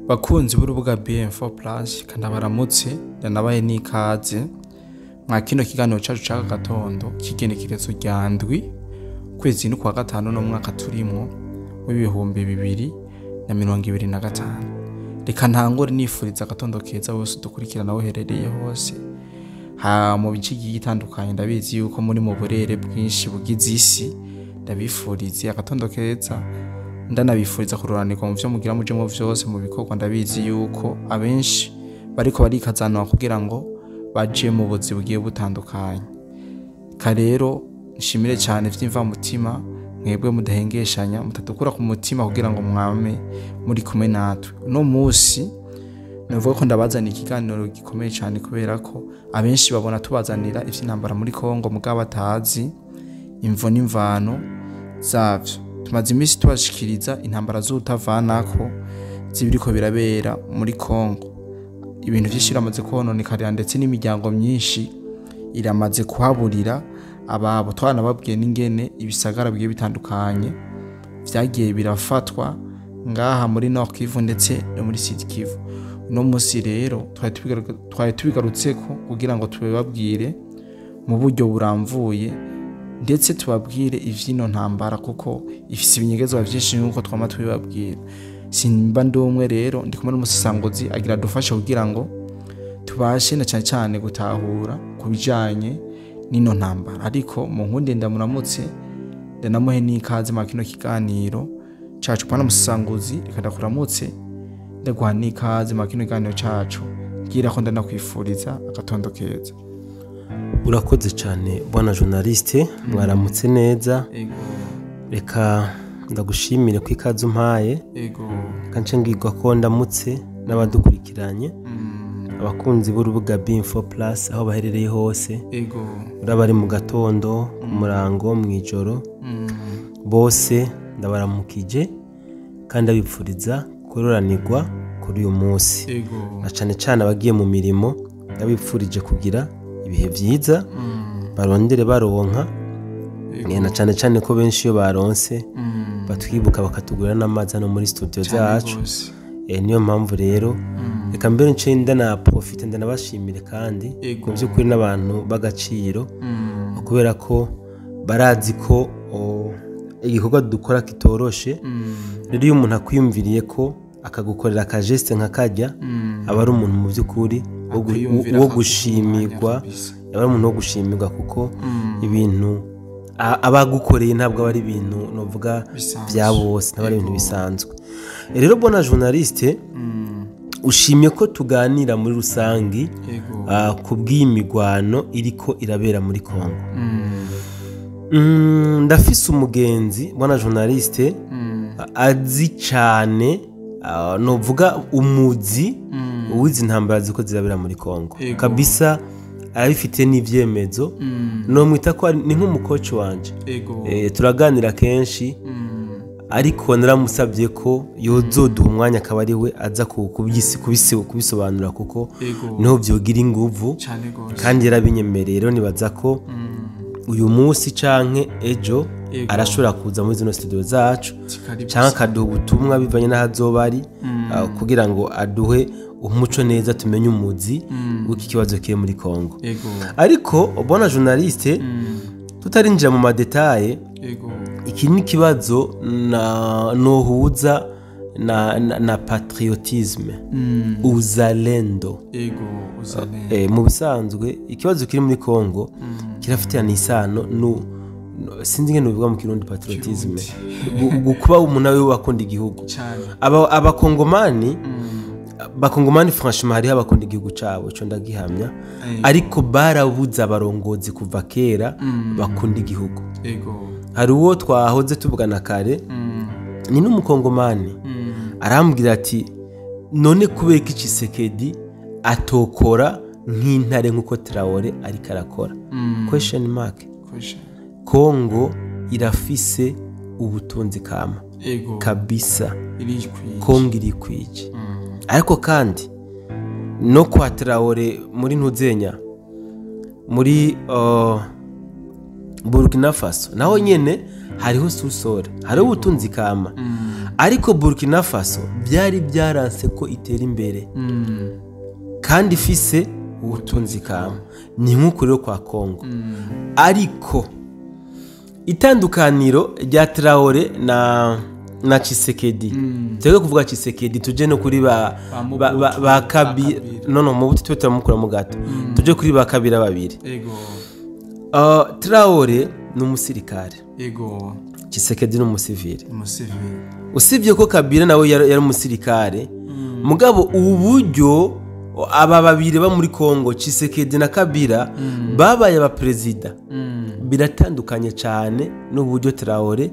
Bakunzi b'urubuga BM4 Plus, kandabaramutse, ndanabaye n'ikaze mwa kino kiganiro cacu c'aka gatondo k'igenekerezo rya 7 kwezi n'ukwa gatanu no mwaka turimwo w'2025. Reka ntangure nifuriza agatondo keza wose udukurikirana aho uherereye hose, ha mu bice bigiye bitandukanye. Ndabizi yuko muri mu burere bwinshi bugize isi. Ndabifurize agatondo keza, ndanabifuriza kururanirwa mu vyo mugira mujemo vyose mu bikorwa. Ndabizi yuko abenshi bariko barikazanwa kugira ngo baje mu buzi bugiye butandukanye. Ka rero nshimire cyane vy'imvamutima mwebwe mudahengeshanya, mutadukura ku mutima kugira ngo mwame muri kumwe natwe. Uno musi navuga ko ndabazanira ikiganiro gikomeye cyane, kubera ko abenshi babona tubazanira ivy'intambara muri Kongo mugabo batazi imvo n'imvano zavyo. Tumaze iminsi tubashikiriza intambara z'utavanako z'ibiriko birabera muri Kongo. Ibintu vyinshi biramaze kononekarira, ndetse n'imiryango myinshi iramaze kuhaburira ababo. Twanababwiye n'ingene ibisagara bigiye bitandukanye vyagiye birafatwa ngaha muri Nord Kivu ndetse no muri Sud Kivu. Uno musi rero twari tubigarutseko kugira ngo tubibabwire mu buryo buramvuye, ndetse tubabwire ivy'ino ntambara, kuko ifise ibinyegezwa vyinshi nk'uko twama tubibabwira. Simba ndi umwe rero, ndi kumwe n'umusisanguzi agira dufashe kugira ngo tubashe na cane cane gutahura ku bijanye n'ino ntambara. Ariko mu nkunde ndamuramutse, ndanamuhe n'ikaze mu kino kiganiro cacu. Pana umusisanguzi, reka ndakuramutse, ndaguha n'ikaze mu kino kiganiro cacu, ngira ko ndanakwifuriza agatondo keza. Urakoze cyane bwana journaliste, mwaramutse neza. Ego. Reka ndagushimire ku ikaze umpaye. Ego. Reka nce ngirwa ko ndamutse n'abadukurikiranye, abakunzi b'urubuga B4 Plus aho baherereye hose. Ego. Uraba ari mu gatondo, ku murango, mu ijoro, bose ndabaramukije kandi ndabipfuriza kuroranirwa kuri uyu munsi. Ego. Na cane cane abagiye mu mirimo, ndabipfurije kugira ibihe vyiza, barondere baronka. Na cane cane ko benshi iyo baronse batwibuka bakatugurira n'amazi hano muri studio zacu. Niyo mpamvu rero reka mbere nce ndana profite ndanabashimire kandi mu by'ukuri n'abantu b'agaciro, kubera ko barazi ko igikorwa dukora kitoroshe. Rero iyo umuntu akwiyumviriye ko akagukorera akageste nka kajya, aba ari umuntu mu by'ukuri wo Akwiyumvira wo akaguha gushimirwa. Umwanya kabisa. Aba ari umuntu wo gushimirwa, kuko ibintu aba agukoreye ntabwo aba ari ibintu novuga Bisanzwe. bya bose, ntabwo ari ibintu bisanzwe. Rero bona journaliste, ushimye ko tuganira muri rusangi Ego. ku bw'imigwano iriko irabera muri Kongo. Ndafise umugenzi, bwana journaliste, azi cane, novuga umuzi uwizi intambara ziko zirabera muri Kongo. Ego. Kabisa arabifite n'ivyemezo. Nomwita ko ni nk'umukoci wanje. Ego. Turaganira kenshi, ariko naramusabye ko yozoduha umwanya akaba ari we aza kubisobanura, kuko Ego. niho vyogira inguvu. Cane gose. Kandi yarabinyemereye. Rero nibaza ko uyu munsi canke ejo Ego. arashobora kuza muri zino studio zacu Kikaribu. canke akaduha ubutumwa bivanye n'aho azoba ari, kugira ngo aduhe umuco neza, tumenye umuzi w'iki kibazo kiri muri Kongo. Ego. Ariko bona journaliste, tutarinjira mu ma détails, Ego. iki ni ikibazo na nohuza na patriotisme, uzalendo. Ego, uzalendo. Mu bisanzwe ikibazo kiri muri Kongo kirafitanye isano sinzi ingene bivuga mu Kirundi patriotisme. Kuba umuntu we wakunda igihugu. Cane. Aba abakongomani bakongomani franchement hariho abakunda igihugu cabo, ico ndagihamya, ariko barabuze abarongozi kuva kera bakunda igihugu. Ego. Hari uwo twahoze tuvugana kare, ni n'umukongomani, arambwira ati: "None kubera ko Tshisekedi atokora nk'intare nk'uko Traore ariko arakora?" Question mark. Question. Kongo irafise ubutunzi kama. Ego. Kabisa. Irikwije. Kongo irikwije, ariko kandi no kwa Traore muri ntuzenya muri Burkina Faso naho nyene Hariho sous-sol, hariho ubutunzi kama. Ariko Burkina Faso byari byaranse ko itera imbere kandi ifise ubutunzi kama. Ni nk'uko rero kwa Kongo. Ariko itandukaniro rya Traore na Tshisekedi, twebwe kuvuga Tshisekedi tuje no kuri ba Kabila, no Mobutu twe turamukura mu gato, tuje kuri ba Kabila babiri. Ego. Traore ni umusirikare. Ego. Tshisekedi ni umusivile. Umusivile. Usibye ko Kabila nawe yari umusirikare, mugabo uburyo aba babiri ba muri Kongo, Tshisekedi na Kabila, babaye aba president, biratandukanye cyane n'uburyo Traore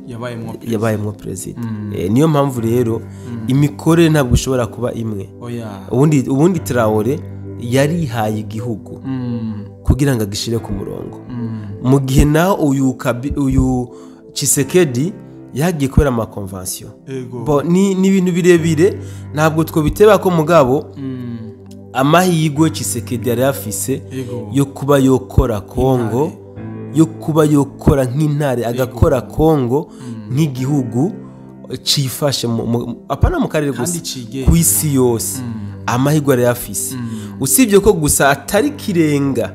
yabayemwo president. Niyo mpamvu rero imikorere ntabwo ishobora kuba imwe. Ubundi Traore yarihaye igihugu kugira ngo agishire ku murongo. Mu gihe naho uyu Tshisekedi yagiye kubera ama convention. Bo ni ibintu birebire ntabwo twobiteba ko mugabo amahirwe Tshisekedi yari afise yo kuba yokora Kongo, yo kuba yokora nk'intare, agakora Kongo nk'igihugu cifashe apana mu karere gusa, ku isi yose. Amahirwe yari afise, usibye ko gusa atari kirenga,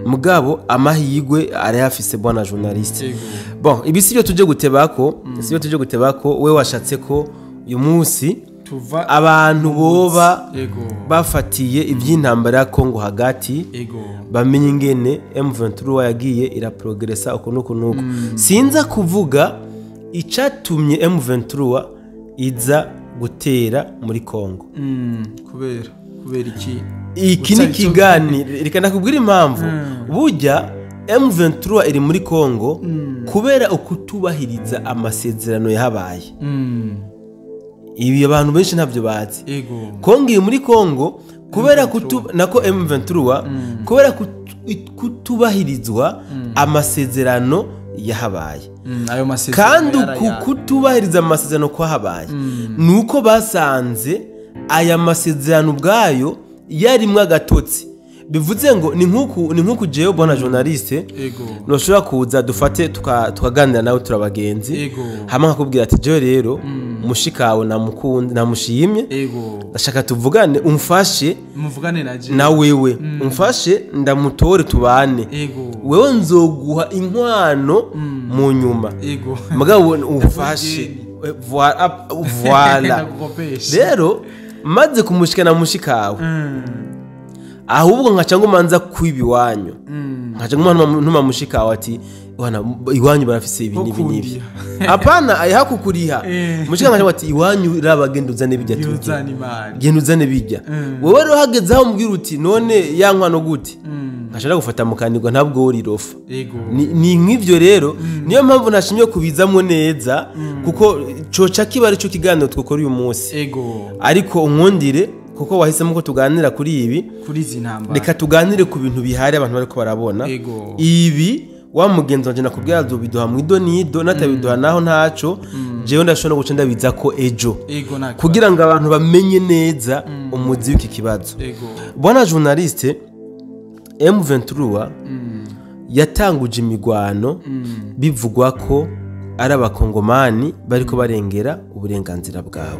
mugabo amahirwe yari afise bwana journaliste. Bon, ibi sivyo tuje gutebako, sivyo tuje gutebako. We washatse ko uyu munsi abantu boba bafatiye iby'intambara ya Kongo hagati, bamenye ingene M23 yagiye iraprogressa uko nuko nuko. Sinza kuvuga icatumye M23 iza gutera muri Kongo. Kubera iki? Iki ni kiganiro, reka nakubwira impamvu. Burya M23 iri muri Kongo kubera ukutubahiriza amasezerano yahabaye. Ibi abantu benshi ntabyo bazi. Kongo iri muri Kongo kubera nako M23 kubera kutubahirizwa amasezerano yahabaye. Ayo masezerano kandi kutubahiriza amasezerano kwahabaye nuko basanze aya masezerano ubwayo yarimwe agatotsi. Bivuze ngo ni nkuku jewe bwana journaliste noshobora kuza dufate tukaganira nawe turabagenzi, hamwe nkakubwira ati jewe rero mushikawe namukunda namushimye, ndashaka tuvugane, umfashe muvugane na jewe na wewe, umfashe ndamutore tubane, wewe nzoguha inkwano mu nyuma, mugabo umfashe voilà. Rero maze kumushikana mushikawe, ahubwo nkaca ngo manza kwiba iwanyu, nkaca ngo ntuma mushikawe ati wana iwanyu barafise ibi nibi nibi. Apana ayihakukuriha mushika nkaca ati iwanyu rabagenda uzane bijya tujye, genda uzane bijya. Wewe rero hageze aho umbwira uti none ya nkwano gute, nkashaka gufata mukanirwa ntabwo worirofa. Ni nk'ivyo rero niyo mpamvu nashimye kubizamwo neza, kuko coca kiba ari cyo kiganiro twokora uyu munsi. Ariko unkundire kuko wahisemo ko tuganira kuri ibi, kuri izi ntambara, reka tuganire ku bintu bihari abantu bariko barabona. Ibi wa mugenzi wanje nakubwira azobiduha mu idonido, natabiduha naho ntaco, jewe ndashobora guca ndabiza ko ejo, kugira ngo abantu bamenye neza umuzi w'iki kibazo. Bwana journaliste, M23 yatanguje imigwano bivugwa ko ari abakongomani bariko barengera uburenganzira bwabo.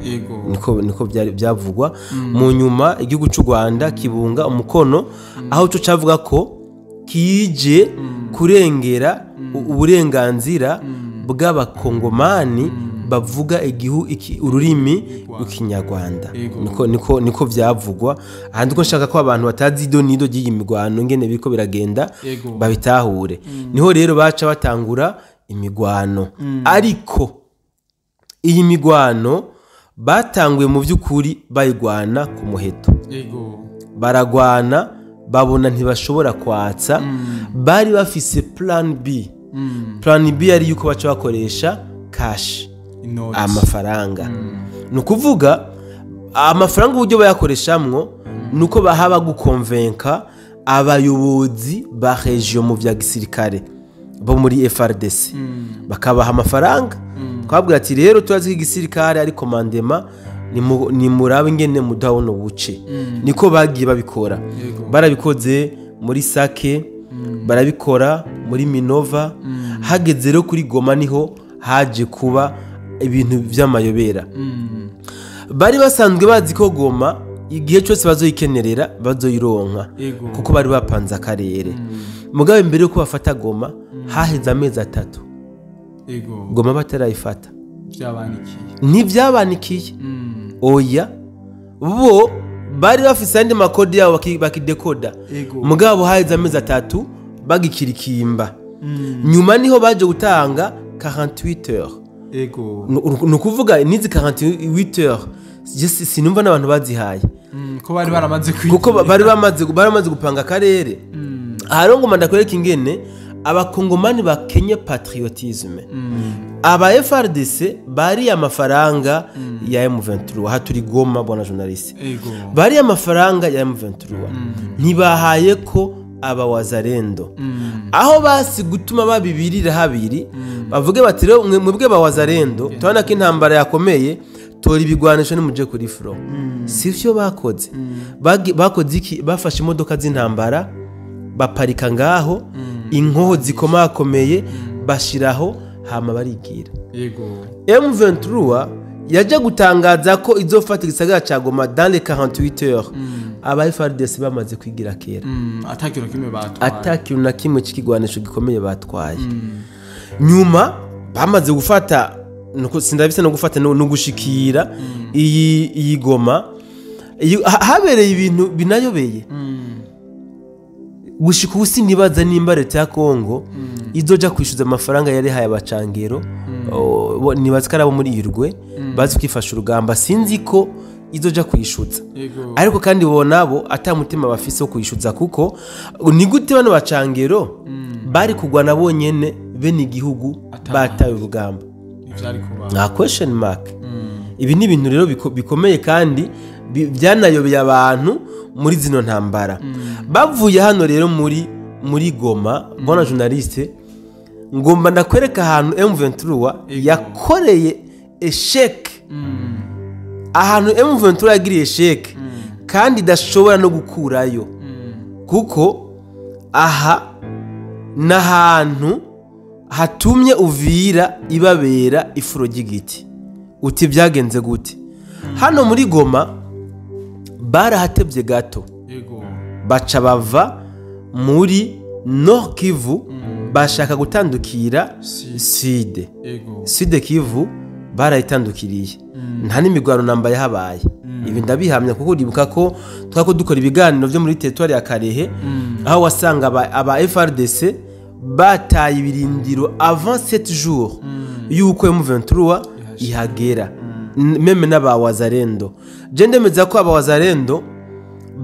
Niko byavugwa. Mu nyuma igihugu cy'u Rwanda kibunga umukono aho cyo cavuga ko kije kurengera uburenganzira bw'abakongomani bavuga ururimi rw'ikinyarwanda. Niko byavugwa. Ahandi ko nshaka ko abantu batazi idonido ry'iyi migwano ngene biriko biragenda babitahure. Niho rero baca batangura imigwano. Ariko iyi migwano batanguye mu by'ukuri bayigwana ku muheto. Baragwana babona ntibashobora kwatsa. Bari bafise plan B. Plan B yari yuko baca bakoresha cash, amafaranga. Nukuvuga amafaranga uburyo bayakoreshamwo nuko bahaba gukonvenka abayobozi ba region mu vya gisirikare bo muri FRDC, bakabaha amafaranga. Twabwira ati rero turazi igisirikare ari commandement, ni murabe ingene mudahono buce. Niko bagiye babikora. Barabikoze muri Sake, barabikora muri Minova. Hageze rero kuri Goma niho Haje kuba ibintu vy'amayobera. Bari basanzwe bazi ko Goma igihe cyose bazoyikenerera bazoyironka, kuko bari bapanze akarere. Mugabe mbere yuko bafata Goma haheze amezi 3. Goma batarayifata. Ntibyabanikiye. Oya, bo bari bafise andi makodi yabo bakidekoda. Mugabo haheze amezi 3 bagikirikimba. Nyuma niho baje gutanga 48 heures. Ni ukuvuga nizi 48 heures sinumva n'abantu bazihaye. Ko bari baramaze kwiga. Kuko bari bamaze gupanga akarere. Aha ngoma ndakwereka ingene abakongomani bakenye patriotisme. Aba FRDC bari amafaranga ya M23. Aha turi Goma, bwana journaliste. Bari amafaranga ya M23. Ntibahaye ko aba wazalendo. Aho basi gutuma babibirira habiri, bavuge bati rero mwebwe ba wazalendo tubona ko intambara yakomeye, tora ibigwanisho nimuje kuri front. Sivyo bakoze. Bakoze iki? Bafashe imodoka z'intambara baparika ngaho, inkoho zikomakomeye bashiraho, hama barigira. M23 yaje gutangaza ko izofata igisagara ca Goma dans les 48 heures. Aba FARDC bamaze kwigira kera. Atakintu na kimwe cikigwanisho gikomeye batwaye. Nyuma bamaze gufata, sindabise no gufata no gushikira iyi Goma, habereye ibintu binayobeye. Gushika ubu sinibaza nimba leta ya Kongo izoja kwishyuza amafaranga yari haye abacangero, nibaza ko ari abo muri Irwe bazi kwifasha urugamba, sinzi ko izoja kwishyuza. Ariko kandi bo nabo ata mutima bafise wo kwishyuza, kuko ni gute bano bacangero bari kugwana bonyene bene igihugu bataye urugamba? Nta question mark. Ibi ni ibintu rero bikomeye kandi byanayobeye abantu muri zino ntambara. Bavuye hano rero muri Goma, bona journaliste, ngomba ndakwereka ahantu M23 yakoreye échec. Ahantu M23 yagiriye échec kandi idashobora no gukurayo. Kuko aha nahantu hatumye Uvira ibabera ifuro ry'igiti. Uti byagenze gute? Hano muri Goma barahatebye gato. Baca bava muri Nord Kivu bashaka gutandukira Sud. Sud Kivu barayitandukiriye. Nta n'imigwano namba yahabaye. Ibi ndabihamya kuko uribuka ko twako dukora ibiganiro byo muri territoire ya Karehe, aho wasanga aba FRDC bataye ibirindiro avant 7 jours yuko M23 ihagera. Meme n'aba wazalendo. Je ndemeza ko aba wazalendo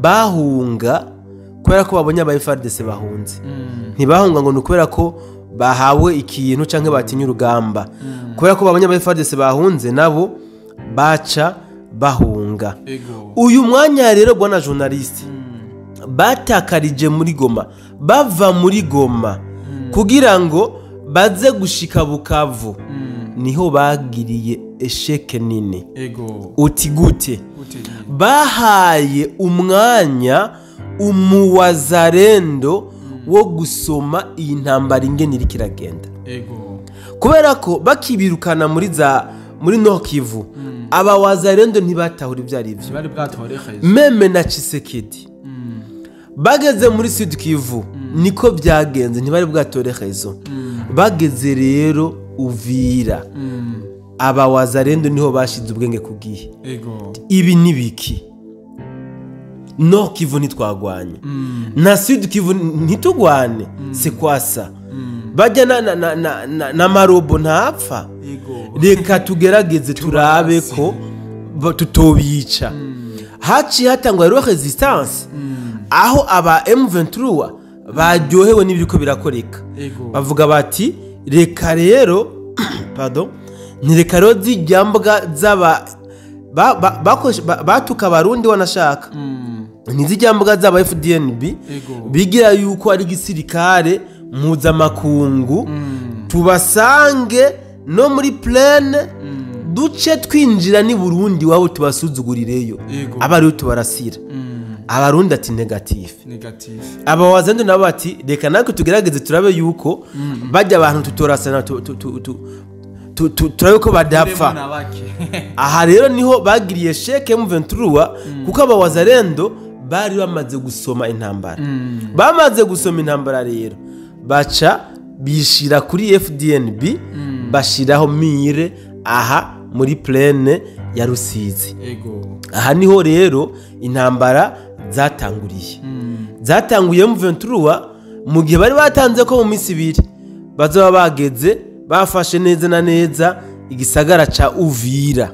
bahunga kubera ko babonye aba FARDC bahunze. Ntibahunga ngo nukubera ko bahawe ikintu canke batinye urugamba. Kubera ko babonye aba FARDC bahunze nabo baca bahunga. Uyu mwanya rero bwana journaliste, batakarije muri Goma, bava muri Goma kugira ngo baze gushika Bukavu. Niho bagiriye esheke nini. Uti gute? Bahaye umwanya umuwazarendo wo gusoma iyi ntambara ingene iri kiragenda. Kubera ko bakibirukana muri Nord Kivu, aba wazarendo ntibatahura ibyo ari byo. Meme na Tshisekedi bageze muri Sud Kivu niko byagenze, ntibari bwatore rezo. Bageze rero Uvira, aba wazarendo niho bashize ubwenge kugihe. Ibi nibiki? Nord Kivu ntitwagwanye, na Sud Kivu ntitugwane, c'est quoi ça? Bajya na marobo ntapfa. Reka tugerageze turabe ko tutobica. Haci hatangwa rero resistance, aho aba M23 baryohewe n'ibiriko birakoreka. Bavuga bati reka rero pardon, ni reka rero zijyambwa zaba batuka abarundi wanashaka. Nizijyambwa zaba FDNB bigira yuko ari gisirikare mpuzamakungu, tubasange no muri plaine duce twinjira ni Burundi wabo tubasuzugurireyo, abari tubarasira. Abarundi ati negatif. Aba wazendo nabo ati reka natwe tugerageze turabe yuko bajya abantu tutorasana Turabe ko badapfa. Aha rero niho bagiriye sheke M23, kuko aba Wazalendo bari bamaze gusoma intambara. Bamaze gusoma intambara rero baca bishira kuri FDNB, bashiraho mire aha muri plaine ya Rusizi. Aha niho rero intambara zatanguriye. Zatanguye M23 mu gihe bari batanze ko mu minsi ibiri bazoba bageze bafashe neza na neza igisagara ca Uvira.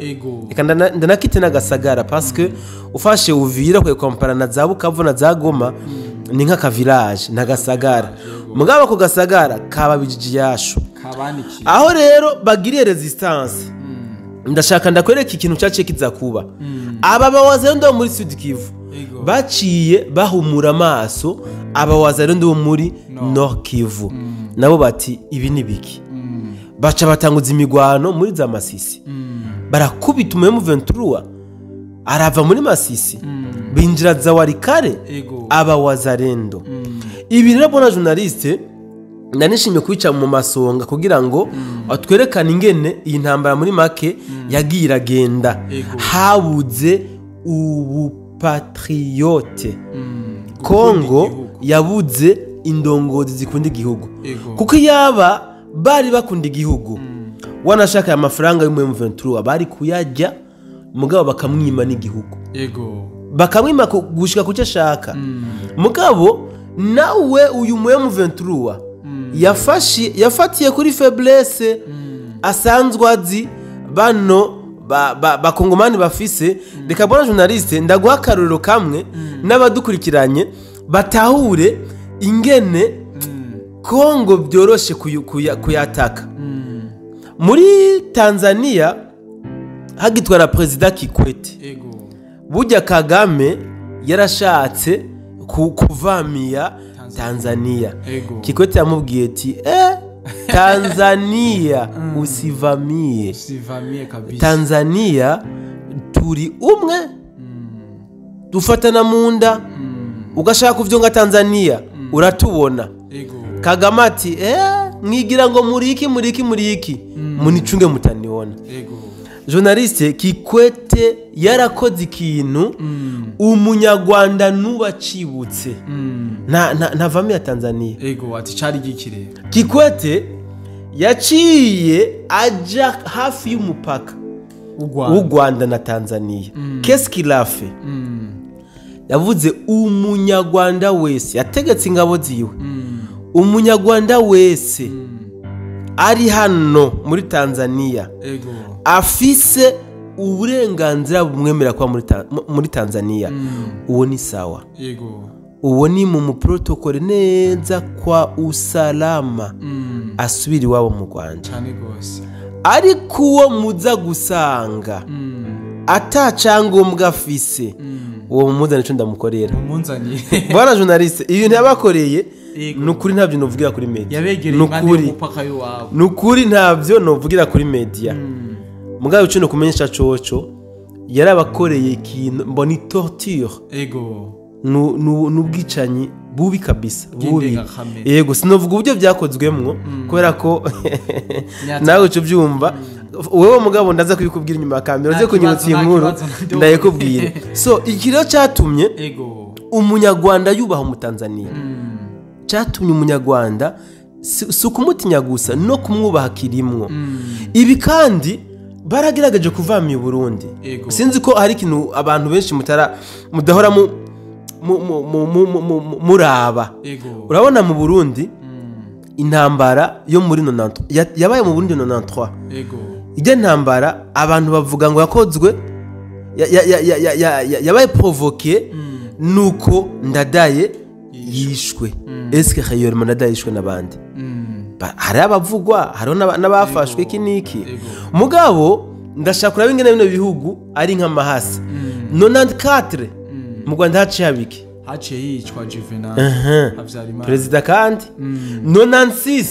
Reka ndanakite n'agasagara parce que ufashe Uvira kwe kompara na za Bukavu na za Goma, ni nk'aka village n'agasagara. Mugabo ako gasagara kaba bijiji yashu. Aho rero bagiriye resistance, ndashaka ndakwereka ikintu cyaciye kiza kuba. Aba bawazalendo bo muri Sud Kivu baciye bahumura amaso aba Wazalendo bo muri Nord Kivu, nabo bati ibi ni biki? Baca batanguza imigwano muri za Masisi, barakubita umu M23 arava muri Masisi, binjira za Walikale. Aba Wazalendo, ibi rero bona journaliste, nanishimye kwica mu masonga kugira ngo atwerekane ingene iyi ntambara muri make yagiye iragenda. Habuze ubupatriote, Kongo yabuze indongozi zikunda igihugu, kuko yaba bari bakunda igihugu, wanashaka aya mafaranga y'umu M23 bari kuyarya, mugabo bakamwima n'igihugu, bakamwima gushika kucyo ashaka. Mugabo nawe uyu mu M23 yafatiye kuri faiblesse asanzwe azi bano bakongomani bafise. Reka bona journaliste ndaguha akarorero kamwe n'abadukurikiranye batahure ingene Kongo byoroshe kuyataka. Muri Tanzania hagitwara Perezida Kikwete, burya Kagame yarashatse kuvamiya Tanzania. Kikwete yamubwiye ati Tanzania usivamie. Usivamie kabisa. Tanzania turi umwe, dufatana mu nda, ugashaka kuvyonga Tanzania uratubona. Kagame ati mwigira ngo muriki muriki muriki, munichunge mutaniona. Journaliste, Kikwete yarakoze ikintu umunyarwanda nubacibutse ntavamiya Tanzania. Ati cari gikire. Kikwete yaciye aja hafi y'umupaka w'u Rwanda na Tanzania. Qu'est-ce qu'il a fait? Yavuze umunyarwanda wese, yategetse ingabo ziwe, umunyarwanda wese ari hano muri Tanzania afise uburenganzira bumwemera kuba muri Tanzania, uwo ni sawa, uwo ni mu protocole neza kwa usalama, asubira iwabo mu Rwanda. Cyane gose. Ariko uwo muza gusanga atacyangombwa afise, uwo mumuzane ico ndamukorera. Mumunzaniye. Bwana journaliste, ibintu yabakoreye nukuri ntabyo novugira kuri media. Yabegereye impande y'umupaka y'iwabo. Nukuri ntabyo novugira kuri media. Mugabo ico no kumenyesha coco, yarabakoreye ikintu mbona torture. Nubwicanyi bubi kabisa, bubi. Yego, sinovuga uburyo byakozwemwo kubera ko nawe uco byumva. Wewe mugabo ndaza kubikubwira inyuma ya kamera, uze kunyibutsa inkuru ndayikubwire. So ikiro cyatumye umunyarwanda yubaha umutanzania, cyatumye umunyarwanda si ukumutinya gusa no kumwubaha kirimwo. Ibi kandi baragerageje kuvamya Burundi. Sinzi ko hari ikintu abantu benshi mudahora muraba. Urabona mu Burundi intambara yo muri 93 yabaye mu Burundi 93. Ijya ntambara abantu bavuga ngo yakozwe yabaye provoqué nuko Ndadaye yishwe. Est-ce que réellement Ndadaye yishwe n'abandi? Hari abavugwa, hari n'abafashwe iki niki. Mugabo ndashaka kuraba ingene bino bihugu ari nk'amahasa. 94 mu Rwanda haciye habiki? Haciye yicwa Juvenal Habyarimana perezida. Kandi 96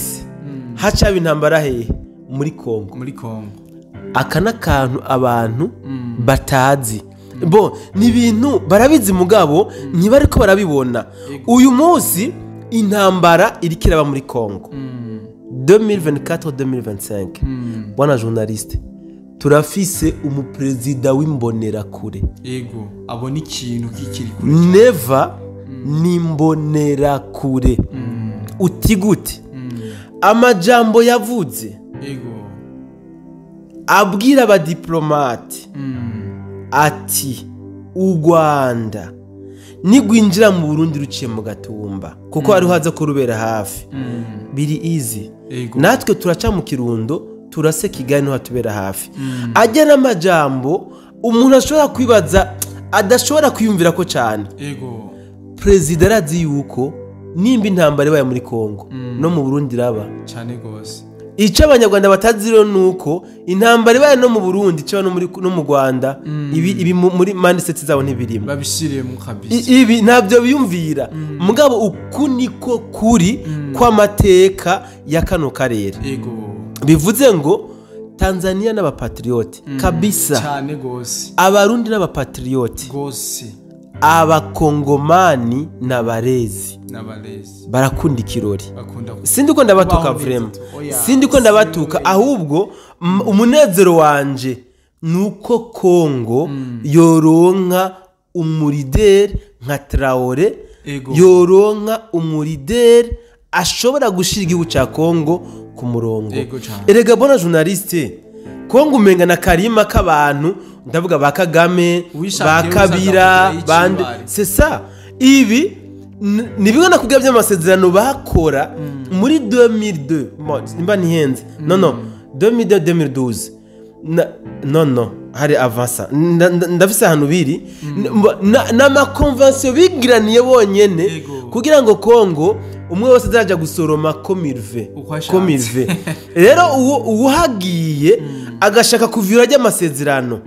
haciye intambara hehe? Muri Kongo. Muri Kongo. Aka n'akantu abantu batazi. Bo ni ibintu barabizi mugabo ntibariko barabibona. Uyu munsi intambara iriko iraba muri Kongo. 2024-2025, bwana journaliste, turafise umuperezida w'imbonerakure. Yego, abona ikintu kikiri kure. Neva ni imbonerakure. Uti gute? Amajambo yavuze abwira abadiplomate ati u Rwanda nigwinjira mu Burundi ruciye mu Gatumba, kuko hariho haza kurubera hafi, biri easy. Natwe turaca mu Kirundo, turase Kigali, niho hatubera hafi. Ajya n'amajambo umuntu ashobora kwibaza, adashobora kwiyumvira ko cyane. Perezida arazi yuko nimba intambara ibaye muri Kongo, no mu Burundi iraba. Cyane gose. Icyo Abanyarwanda batazi rero ni uko intambara ibaye no mu Burundi cyangwa no mu Rwanda, ibi muri mindset zabo ntibirimo. Babishiremo kabisa. Ibi ntabyo biyumvira. Mugabo uku niko kuri kw'amateka ya kano karere. Bivuze ngo Tanzania n'abapatriote kabisa. Cyane gose. Abarundi n'abapatriote gose. Abakongomani n'abarezi n'abarezi barakunda ikirori. Bakunda Sindi ko ndabatuka kubaho neza vraiment. tu. Oya, Sindi ko ndabatuka, si ahubwo umunezero wanje nuko Kongo yoronka umurideri nka Traore, yoronka umurideri ashobora gushira igihugu ca Kongo ku murongo. Ego cane. Erega bona journaliste, Kongo umenga na karima k'abantu, ndavuga ba Kagame, Uwishakiye ba Kabila, wese bande. azakugira C'est ça. Ibi ni bimwe nakubwira by'amasezerano bakora muri 2002. Bon, nimba ntihenze, non, 2002, 2012. Non, hari avansa. Ndafise ahantu biri n'amakonvensiyo bigiraniye bonyene kugira ngo Kongo umwe wese azaja gusoroma komirve. Uko ashatse. Komirve rero uwo uhagiye agashaka kuvira ry'amasezerano,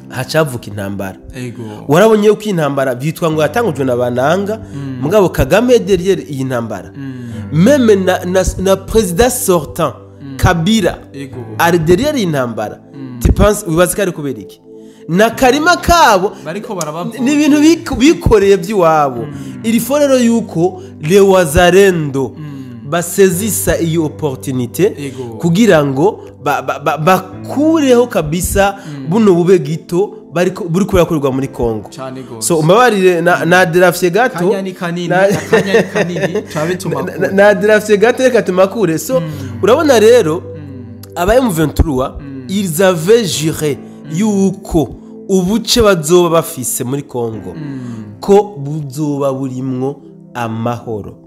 hacavuka intambara. Warabonye yuko intambara byitwa ngo yatangujwe na Bananga, mugabo Kagame derrière iyi ntambara, même na président sortant Kabila ari derrière iyi ntambara. Tu penses, wibaza ko ari kubera iki? Na karima kabo. Bariko barabavuga. Ni ibintu bikoreye by'iwabo. Il faut rero yuko les wazalendo basezisa iyi opportunité kugira ngo bakureho kabisa buno bube gito buri kuberakorerwa muri Congo. Cane gose. So umbabarire na derafye gato. Kanya ni kanini, akanya ni kanini, turabe tumakure. Na derafye gato, reka tumakure. So urabona rero aba M23, ils avaient juré yuko ubuce bazoba bafise muri Congo ko buzoba burimwo amahoro,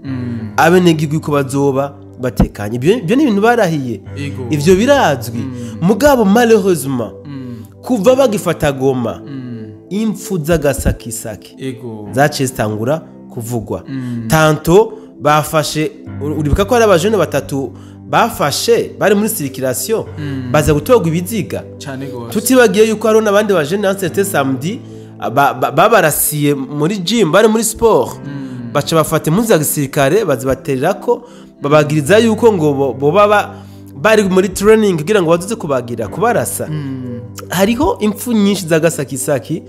abenegihugu ko bazoba batekanye. Ibyo ni ibintu barahiye. Ivyo birazwi. Mugabo malheureusement, kuva bagifata Goma, impfu z'agasakisaki zaciye zitangura kuvugwa. Tanto bafashe, uribuka ko hari abajene batatu bafashe bari muri circulation, baza gutorwa ibiziga. Cane gose. Tutibagiye yuko hariho n'abandi bajene un samedi babarasiye muri gym bari muri sport, baca bafata impuzu za gisirikare bazibatererako, babagiriza yuko ngo boba bari muri training kugira ngo bazoze kubagira kubarasa. Hariho impfu nyinshi z'agasakisaki.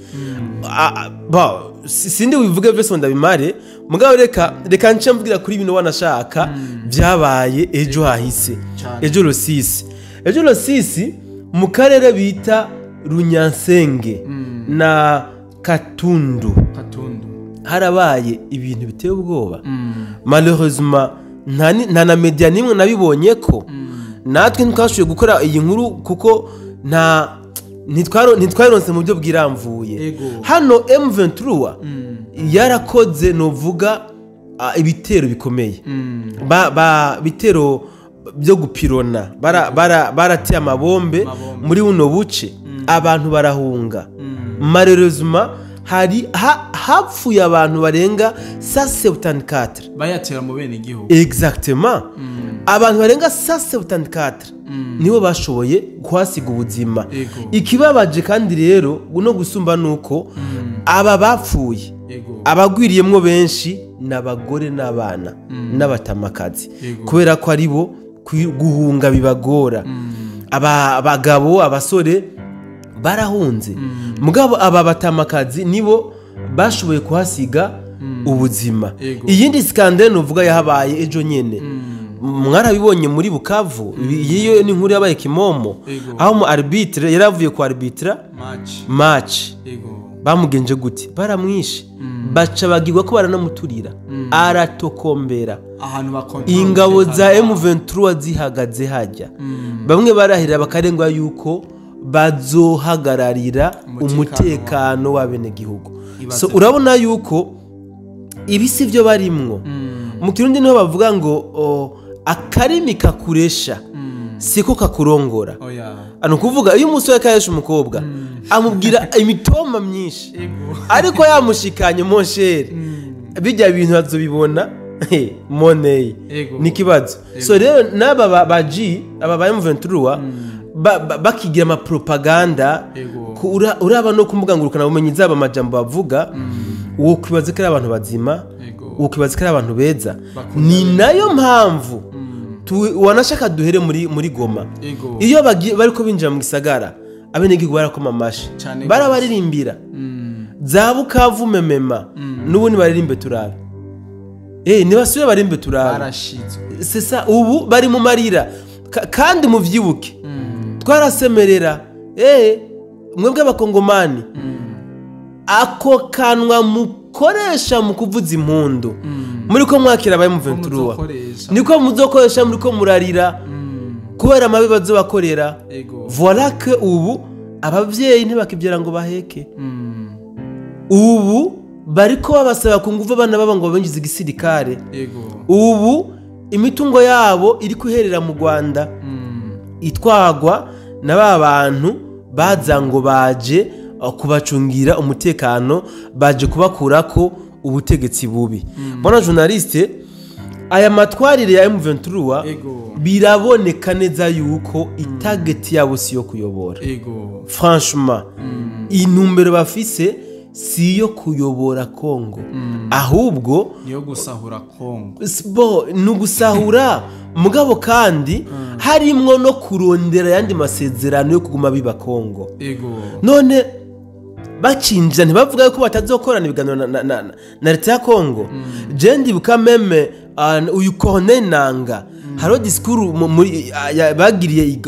Ba, sindi wivuge vyose ngo ndabimare, mugabo reka nce mvugira kuri bino wanashaka byabaye ejo hahise. Cane. Ejo Rusisi, ejo Rusisi mu karere bita Runyansenge na Katundu Katundu. harabaye ibintu biteye ubwoba. Malheureusement nta na media nimwe nabibonye ko natwe ntitwashoboye gukora iyi nkuru kuko nta ntitwaronse mu buryo bwiramvuye. Hano M23 yarakoze, novuga ibitero bikomeye, ba bitero byo gupirona, barateye amabombe Amabombe. muri buno buce, abantu barahunga. Malheureusement hari hapfuye abantu barenga 174. Bayatera mu bene igihugu. Exactement, abantu barenga 174 nibo bashoboye kuhasiga ubuzima. Ikibabaje kandi rero no gusumba nuko aba bapfuye, abagwiriyemwo benshi ni abagore n'abana n'abatamakazi, kubera ko ari bo guhunga bibagora. Abagabo, abasore barahunze, mugabo aba batamakazi nibo bashoboye kuhasiga ubuzima. Iyindi scandale nuvuga yahabaye ejo nyene. Mwarabibonye muri Bukavu, iyo ni inkuru yabaye kimomo, aho mu arbitre yaravuye ku arbitra match bamugenje gute, baramwishe, baca bagirwa ko baranamuturira, aratokombera. Ingabo za M23 zihagaze hajya, bamwe barahirira bakarengwa yuko bazohagararira umutekano w'abenegihugu. So urabona yuko ibi si byo barimwo. Mu Kirundi niho bavuga ngo akarimi kakuresha siko kakurongora. Ano kuvuga iyo umusore akaresha umukobwa amubwira imitoma myinshi, ariko yamushikanye mon cher, bijya bintu azobibona money ni kibazo. So rero naba baji aba ba M23 bakigira ama propaganda, uraba no kumbuga ngurukana bumenyi zaba amajambo bavuga, uwo kwibaza ko ari abantu bazima, uwo kwibaza ko ari abantu beza. Ni nayo mpamvu wanashaka duhere muri Goma. Iyo bariko binjira mu gisagara, abenegihugu barakoma amashi, barabaririmbira za Bukavu memema, n'ubundi baririmbe turabe, nibasuye barimbe turabe. C'est ça, ubu bari mu marira. Kandi muvyibuke twarasemerera, mwebwe abakongomani, ako kanwa mukoresha mu kuvuza impundu, muri ko mwakira abaye M23, niko muzokoresha muri ko murarira kubera amabi bazobakorera. Voilà que ubu abavyeyi ntibakibyara ngo baheke. Ubu bariko babasaba ku nguvu abana babo ngo binjize igisirikare. Ubu imitungo yabo iri kuherera mu Rwanda, itwagwa na ba bantu baza ngo baje kubacungira umutekano, baje kubakurako ubutegetsi bubi. Bona journaliste, aya matwarire ya M23 biraboneka neza yuko itarget yabo si yo kuyobora. Franchement, intumbero bafise si yo kuyobora Kongo, ahubwo niyo gusahura Kongo. Bo nugusahura mugabo kandi harimwo no kurondera yandi masezerano yo kuguma biba Kongo. None bacinjira ntibavuga ko batazokorana ibiganiro na leta ya Kongo. Je ndibuka meme uyu Corneille Nanga haro discours muri bagiriye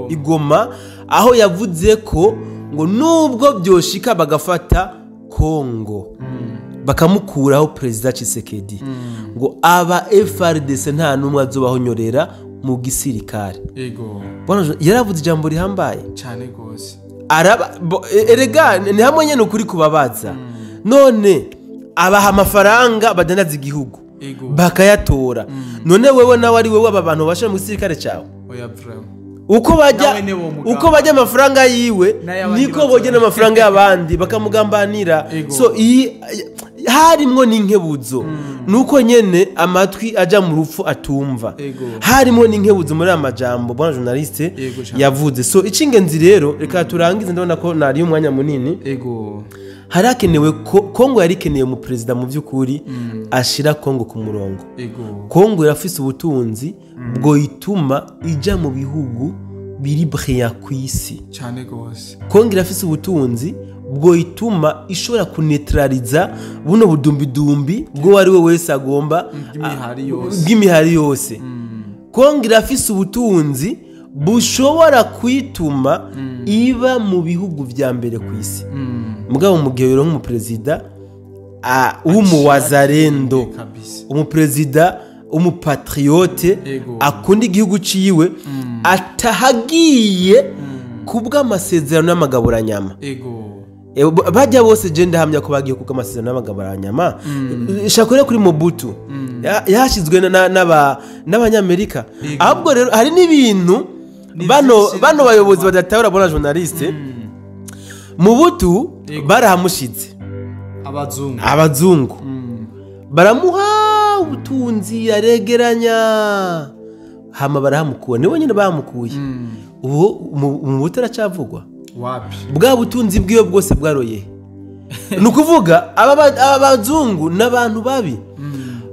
Igoma, aho yavuze ko ngo nubwo byoshika bagafata Kongo bakamukuraho President Tshisekedi, ngo aba FARDC nta numwe azobahonyorera mu gisirikare. Bona yaravuze ijambo rihambaye cyane gose. Araba erega ni hamwe nyene ukuri kubabaza. None abaha amafaranga badandaza igihugu bakayatora. None wewe nawe ari wewe aba bantu basha mu gisirikare cyawe. Uko bajya amafaranga yiwe niko bogena amafaranga y'abandi bakamugambanira. So iyi harimwo n'inkebuzo, nuko nyene amatwi aja mu rupfu atumva. Harimwo n'inkebuzo muri amajambo bwana journaliste yavuze. So icingenzi rero reka turangize, ndabona ko nari umwanya munini. Harakenewe Kongo yari keneye mu president mu byukuri ashira Kongo ku murongo. Kongo irafise ubutunzi bwo ituma ija mu bihugu biri brillant kwisi cyane gose. Kongo irafise ubutunzi bwo ituma ishobora kunetraliza buno budumbidumbi bwo wari we wese agomba bw'imihari yose. Kongo irafise ubutunzi bushobora kwituma iba mu bihugu vya mbere kwisi. Mugabo mu gihe rero nk'umuprezida w'umuwazarendo, umuprezida umupatriote akunda igihugu ciwe, atahagiye kubwa amasezerano n'amagaburanyama. Bajya bose je ndahamya ko bagiye kubwa amasezerano n'amagaburanyama. Shakore kuri Mobutu yashizwe n'abanyamerika. Ahubwo rero hari n'ibintu bano bayobozi badatahura bona journaliste. Mobutu barahamushize abazungu baramuha ubutunzi yaregeranya, hama barahamukuye. Niwe nyine bahamukuye. Ubu Mobutu aracavugwa wapi? Bwa butunzi bwiyo bwose bwaroye. Nukuvuga aba bazungu n'abantu babi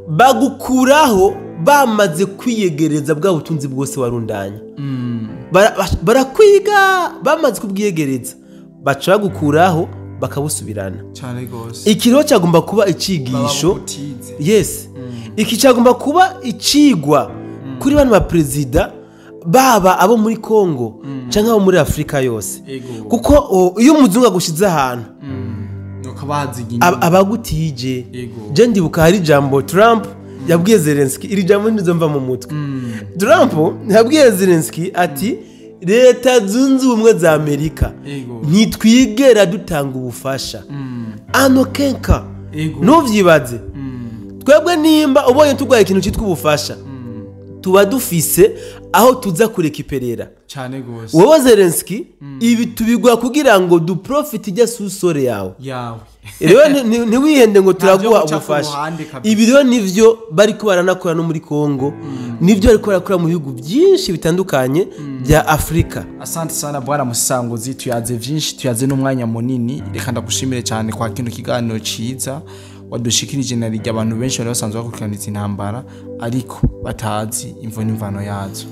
bagukuraho bamaze kwiyegereza bwa butunzi bwose warundanya. Barakwiga bamaze kubwiyegereza, baca bagukuraho bakabusubirana. Cyane gose. Iki rero cyagomba kuba icigisho. Babutize. Yes, iki cyagomba kuba icigwa kuri bano ba perezida, baba abo muri Congo canke abo muri Afurika yose. Kuko iyo umuzungu agushize ahantu, Nuko baziga abagutije. Yego. Je ndibuka hari ijambo Trump yabwiye Zelensky, iri jambo ntizomva mu mutwe. Trump yabwiye Zelensky ati: "Leta Zunze Ubumwe za Amerika, ntitwigera dutanga ubufasha ano kenka." Ntuvyibaze, twebwe nimba ubonye turwaye ikintu cyitwa ubufasha, tuba dufise aho tuza kurekiperera. Cyane gose. Wowe Zelensky, ibi tubigwa kugira ngo duprofite ijya sous-sol yawe. Yawe. Rero ntiwihende ngo turaguha guca ku ubufasha. ruhande kabisa. Ibi rero nivyo bariko baranakora no muri Congo, nivyo bariko barakora mu bihugu byinshi bitandukanye bya Afurika. Asante sana bwana Musanguzi, tuyaze vyinshi, tuyaze n'umwanya munini. Reka ndagushimire cyane kwa kino kiganiro ciza wadushikirije, na rijya abantu benshi bari basanzwe bakurikirana izi ntambara ariko batazi imvo n'imvano yazo.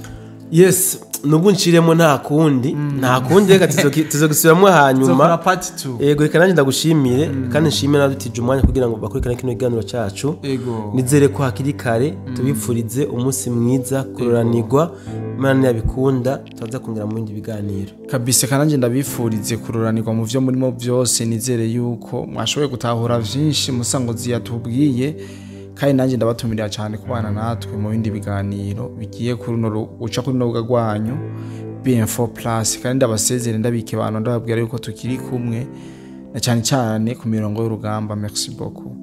Yes, nubwo nshiremo, nta kundi, nta kundi, reka tuzogisubiramo hanyuma. Tuzokora part 2. Yego, reka nanjye ndagushimire, kandi nshimire n'abadutije umwanya kugira ngo bakurikirane kino kiganiro cyacu. Nizere ko hakiri kare tubipfurize umunsi mwiza, kururanirwa. Imana niyabikunda turaza kongera mu bindi biganiro. Kabisa, kananje ndabifurize kururanirwa mu vyo murimo byose. Nizere yuko mwashoboye gutahura vyinshi Musangozi yatubwiye, kandi nanjye ndabatumirira cyane kubana natwe mu bindi biganiro bigiye kuri runo guca kuri runo rubuga rwanyu BM4 Plus. Kandi ndabasezere, ndabike abantu, ndababwira yuko tukiri kumwe na cyane cyane ku mirongo y'urugamba. Merci beaucoup.